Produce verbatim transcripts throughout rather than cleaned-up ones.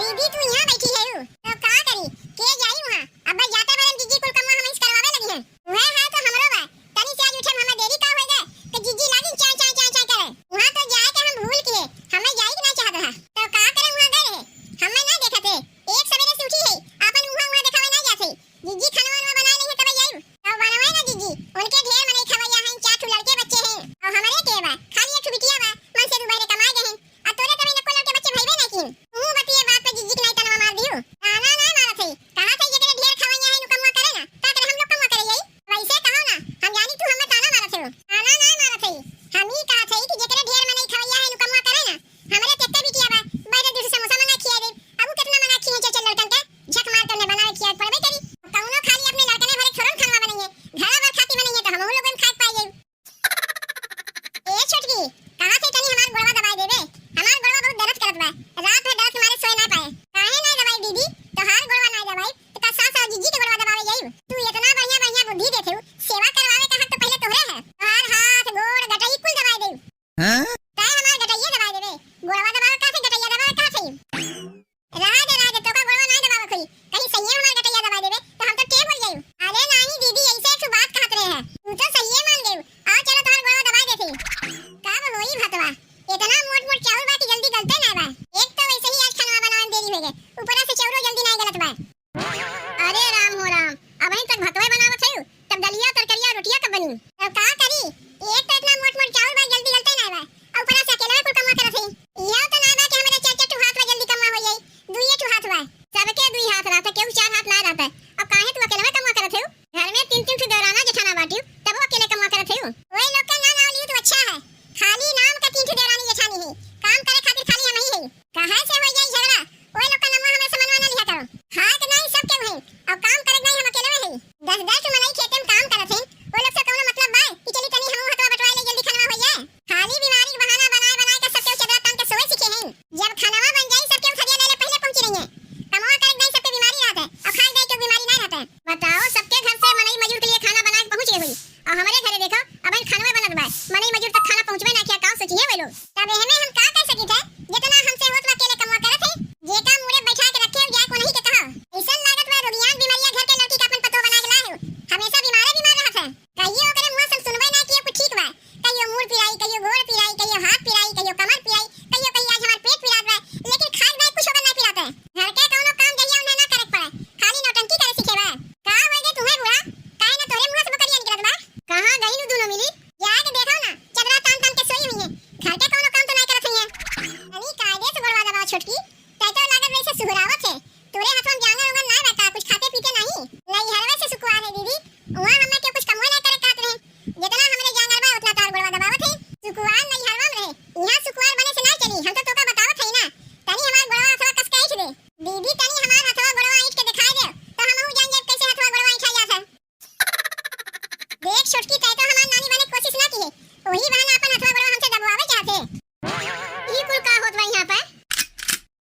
दीदी, तू यहाँ बैठी है यू, तो का करी? के जाई वहाँ? अब जाते बारे में जीजी कुल कमवा हमहीं से करवावे लगी हैं। वह है तो हमरो बा। तनी से आज उठे में हमें देरी का होई गए, तो जीजी लागी चाय, चाय, चाय, चाय करे। वहाँ तो जाए के हम भूल किए, हमें जाई के ना चाहत रहा। तो का करे वहाँ गए रहे? हमें ना देखत है। एक सवेरे से उठी है, आपन मुँह वहाँ देखावे ना जाते। जीजी खाना वाना बनाए नहीं है, तब जाई। तो बनवाए ना जीजी, उनके ढेर मनई खवैया हैं, चार ठो लड़के बच्चे हैं। और हमरे के बा, खाली एक ठो बिटिया बा, मन से दू बहरे कमाए गए हैं। आ तोरे तबे नको लड़के बच्चे भइबे ना किन। तू बतिये बात पे जीजी के नाई तनवा मार दियो। ताना नाई मारत है। कहा थे जेकरे ढेर खवैया है, नु कमवा करे ना। का करे हम लोग कमवा करे यही? वैसे कहो ना, हम जानी तू हमें ताना मारत है। ताना नाई मारत है। हम ही कहा थे कि जेकरे ढेर मनई खवैया है, नु कमवा करे ना। हमरे तेते बिटिया बा, बहरे दूर से समोसा मंगा खिया दे। अब उ कितना मंगा खिए चल चल लड़कन के, झक मार के उन्हें बनावे खिया पड़बे करी। कौनो खाली अपने लड़कने भरे थोड़न खानवा बनइए, घरा भर खाती बनइए तो हम लोगन खाए पाई जाई। ए छोटकी, कहाँ थे तनी हमार गोड़वा दबाए देबे? हमार गोड़वा बहुत दर्द करत बा। रात भर दर्द के मारे सोए ना पाए। काहे ना दबाई दीदी? तोहार गोड़वा ना दबाई, तो का सास और जीजी के गोड़वा दबावे जाई? तू इतना बढ़िया बढ़िया बुद्धि देते हो, सेवा करवावे का हक तो पहले तोहरे है। तोहार हाथ, गोड़, गटई कुल दबाए देई। हाँ? तै हमार गटइया दबाए देबे? गोड़वा दबावे का थे, गटइया दबावे का थे? रहा दे, रहा दे, तोका गोड़वा नाई दबावे कोई। कहीं सैया हमार गटइया दबाए देबे, तो हम तो टेम हो जाई। अरे नाई दीदी, ऐसे एक ठो बात कहत रहे हैं। तू तो सैये मान गयू। आओ चलो, तोहार गोड़वा दबाए देते। का होई भतवा? इतना मोट मोट चाउर बा कि जल्दी गलते ना बा। एक तो वैसे ही आज खाना बनावे में देरी हो गए, ऊपर से चाउरो जल्दी ना गलत बा। अरे राम हो राम, अबहीं तक भतवे बनावत हयू, तब दलिया, तरकरिया, रोटिया कब बनी? तब का करी, एक तो इतना मोट मोट चाउर बा, जल्दी गलते ना बा, और ऊपर से अकेले में कुल कमवा करत हई। यह तो ना बा कि हमारे चार चार ठो हाथ बा, जल्दी कमवा हो जाई, दुइये ठो हाथ बा। सबके दुई हाथ रहता, केहू चार हाथ ना रहता। अब काहे तू अकेले में कमवा करत हयू? घर में तीन तीन ठो देवराना जेठाना बाटियो, तब वो अकेले कमवा करत हयू। वही लोग का ना नाव लियो तो अच्छा है, खाली नाम का तीन ठो देवरानी जेठानी है, काम करे खातिर खाली हम ही है। कहाँ से हो जाई झगड़ा? ओए लोग का नमवा हमें समझवा ना लिया करो। खाए के नहीं सब केहू है, और काम करे के नहीं हम अकेले में है। दस दस ठो मनई खेते में काम करत हैं, वो लोग से कौनो मतलब बा कि चली तनी हमहू हथवा बटवाए ले, जल्दी खनवा हो जाए। खाली बीमारी के बहाना बनाए बनाए के सब केहू चदरा तान के सोए सीखे हैं। जब खनवा बन जाई सब केहू थरिया ले ले पहले पहुंची रही है। कमवा करे के नहीं सबके बीमारी रहत है, और खाए के नहीं केहू बीमारी नहीं रहत है। बताओ, सबके घर से मनई मजूर के लिए खाना बना के पहुंच गए हुई, और हमरे घरे देखो, अबहिन खानवे बनत बा, मनई मजूर तक खाना पहुंचबे ना किया, का सोचिए वे लोग? तब एहमे हम का कर सकित है, जितना हमसे होत बा अकेले कमवा करत है, जेका मुड़े बैठा के रखे हो, जाए को नहीं के कहा। ऐसन लागत बा रोगियान बीमारिया घर के लड़की का अपन पतो बना के लाए हो, हमेशा बीमारे बीमार रहत है। कहियो ओकरे मुंह से हम सुनबे ना किए कुछ ठीक बा, कहियो मुड़ पिराई, कहियो गोड़ पिराई, कहियो हाथ पिराई, कहियो कमर पिराई, कहियो कहियो आज हमार पेट पिरात बा, लेकिन खाए के कुछ ओकर ना पिरात है। घर के कौनो काम जहिया उन्हें ना करे के पड़े, खाली नौटंकी करे सीखे बा। का हो गए तुम्हें बूढ़ा? काहे ना तोरे मुंह से बकरिया निकलत बा? कहाँ गई नु दोनों मिली? जाके देखो ना, चदरा तान तान के सोई हुई है। घर के कौनो काम तो नहीं करत हुई है। तनी कायदे से गोड़वा दबाओ छोटकी, तै तो लागत वैसे सुहरावत है। तोरे हाथवा में जांगर उंगर ना बा का, कुछ खाते पीते नहीं? नैहरवे से सुकुवार है दीदी, वहाँ हमें के कुछ कमवे नहीं करे कहत रहे। जितना हमरे जांगर बा उतना तार गोड़वा दबावत है। सुकुवार नैहरवा में रहे, यहाँ सुकुवार बने से ना चली। हम तो तोका बतावत है ना, तनी हमार गोड़वा हथवा कस के ऐंठ दे। दीदी, तनी हमार हथवा गोड़वा ऐंठ के दिखाई दे, तो हमहू जान जाब कैसे हथवा गोड़वा ऐंठा जात है। देख छोटकी, तै तो हमार नानी बने कोशिश ना की है, वही बहाना अपन हथवा गोड़वा हमसे दबवावे चाहते। ई कुल का होत बा यहाँ पे?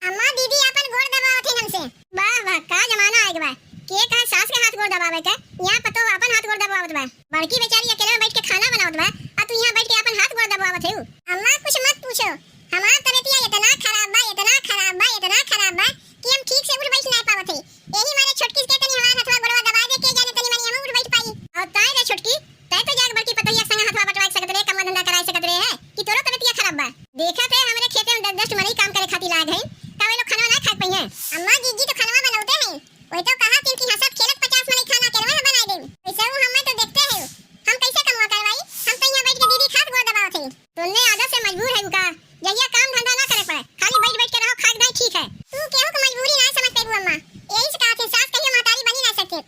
अम्मा, दीदी अपन गोड़ दबावत है हमसे। वाह वाह, का जमाना आइग बा। के कहे सास के हाथ गोड़ दबावे के, यहाँ पतो अपन हाथ गोड़ दबावत बा। बड़की बेचारी अकेले में बैठ के खाना बनावत बा, आ तू यहाँ बैठ के अपन हाथ गोड़ दबावत है। अम्मा, कुछ मत पूछो, हमार तबीयतिया इतना खराब बा, इतना खराब बा, इतना खराब बा कि हम ठीक से उठ बैठ ना पावत है। यही मारे छोटकी के तनी हमार हथवा गोड़वा दबा दे, के जाने तनी मनी हम उठ बैठ पाई। और ताई रे छोटकी, तै तो जाके बड़की पतोहिया संग हथवा बटवा सकत रहे, कमवा धंधा कराए सकत रहे है कि तोरो तबीयतिया खराब बा। देखत है हमरे खेते में दस दस मनई काम करे खातिर लाग है, का वे लोग खाना ना खा पाई है? अम्मा, जीजी तो खाना बनावते हैं, वही तो कहा थी कि हंसत खेलत पचास मनई खाना अकेले में बनाए दें। वैसे वो हमें तो देखते हैं, हम कैसे कमवा करवाई? हम तो यहाँ बैठ के दीदी खास गोड़ दबावत है। तोन्ने आदत से मजबूर है उनका, जहिया काम धंधा ना करे पड़े, खाली बैठ बैठ के रहो, खाक दाई ठीक है। तू केहू के मजबूरी ना समझ पेबू अम्मा, यही से कहत है सास कहियो महतारी बनी ना सके।